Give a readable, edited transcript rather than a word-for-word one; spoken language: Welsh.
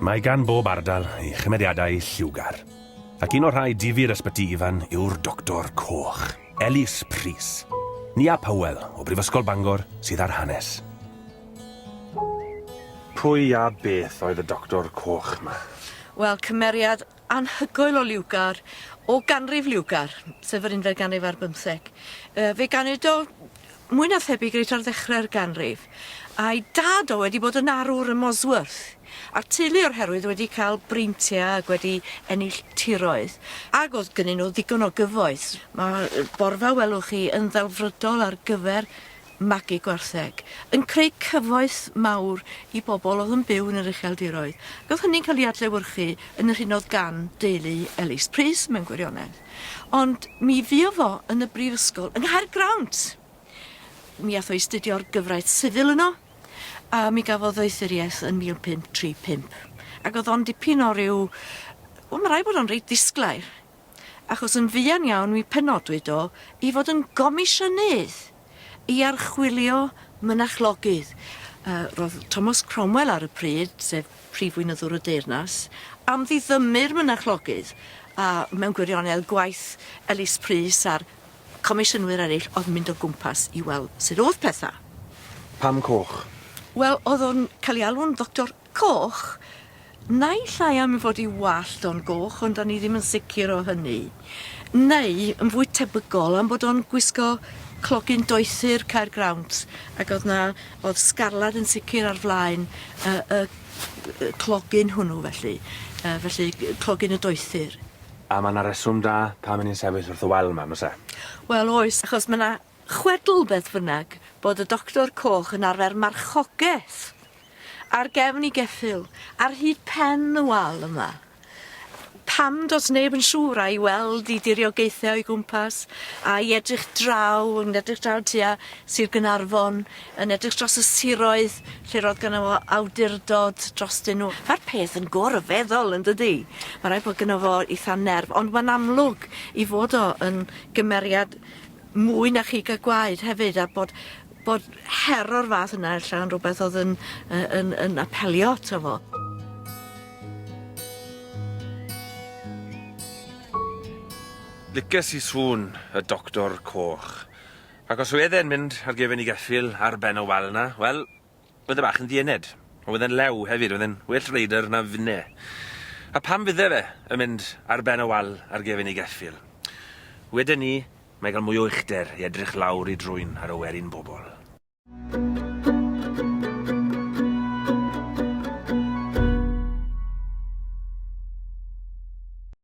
Mae gan bob ardal ei chymeriadau lliwgar. Ac un o'r rhai difyr Ysbyty Ifan yw'r Doctor Coch, Elis Prys. Nia Powell o Brifysgol Bangor sydd â'r hanes. Pwy a beth oedd y Doctor Coch 'ma? Wel, cymeriad anhygoel o liwgar, o ganrif liwgar, sef yr unfed ganrif ar bymtheg. Yy fe ganwyd o mwy na thebyg reit ar ddechrau'r ganrif, a'i dad o wedi bod yn arwr ym Mosworth, a'r teulu o'r herwydd wedi cael breintiau ac wedi ennill tiroedd, ag o'dd gynnyn nhw ddigon o gyfoeth. Ma' borfa welwch chi yn ddelfrydol ar gyfer magu gwartheg, yn creu cyfoeth mawr i bobl oedd yn byw yn yr ucheldiroedd. Ac oedd hynny'n cael ei adlewyrchu yn yr hyn oedd gan deulu Elis Prys mewn gwirionedd. Ond mi fuo fo yn y brifysgol yng Nghaergrawnt. Mi ath o i astudio'r gyfraith sifil yno, a mi gafodd ddoethuriaeth yn 1535. Ac oedd o'n dipyn o ryw... Wel, mae rhaid bod o'n reit ddisglair. Achos yn fuan iawn mi penodwyd o i fod yn gomisiynydd i archwilio mynachlogydd. Yy ro'dd Thomas Cromwell ar y pryd, sef prif weinyddwr y deyrnas, am ddiddymu'r mynachlogydd, a mewn gwirionedd gwaith Elis Prys a'r comisiynwyr eryll o'dd mynd o gwmpas i weld sut o'dd petha. Pam coch? Wel o'dd o'n ca'l 'i alw'n ddoctor coch, naill ai am ei fod 'i wallt o'n goch, ond 'dan ni ddim yn sicir o hynny, neu yn fwy tebygol am bod o'n gwisgo clogyn doethur Caergrawnt, ac o'dd 'na o'dd sgarlad yn sicir ar flaen y y y clogyn hwnnw felly, yy felly clogyn y doethur. A ma' 'na reswm da pam 'yn ni'n sefyll wrth y wal 'ma, 'n o's e? Wel oes, achos ma' 'na chwedl beth bynnag bod y Doctor Coch yn arfer marchogeth ar gefn 'i geffyl, ar hyd pen y wal yma. Pam do's neb yn siŵr a'i weld 'i diriogaethe o'i gwmpas, a'i edrych draw, yn edrych draw tua Sir Gynarfon, yn edrych dros y siroedd lle ro'dd gynno fo awdurdod drostyn nw. Ma'r peth yn go ryfeddol yndydi? Ma' raid bod gynno fo itha nerf, ond ma'n amlwg 'i fod o yn gymeriad mwy na chig a gwaed hefyd a bod bod her o'r fath yna ella yn rwbeth o'dd yn yy yn yn apelio ato fo. Lices i sŵn y Doctor Coch. Ac os wedd e'n mynd ar gefen 'i geffyl ar ben y wal 'na, wel, wedd e bach yn ddiened. Ond wedd e'n lew hefyd, wedd e'n well reider na finne. A pam fydde fe yn mynd ar ben y wal ar gefen 'i geffyl? Weden i, mae gael mwy o uchder i edrych lawr i drwyn ar y werin bobl.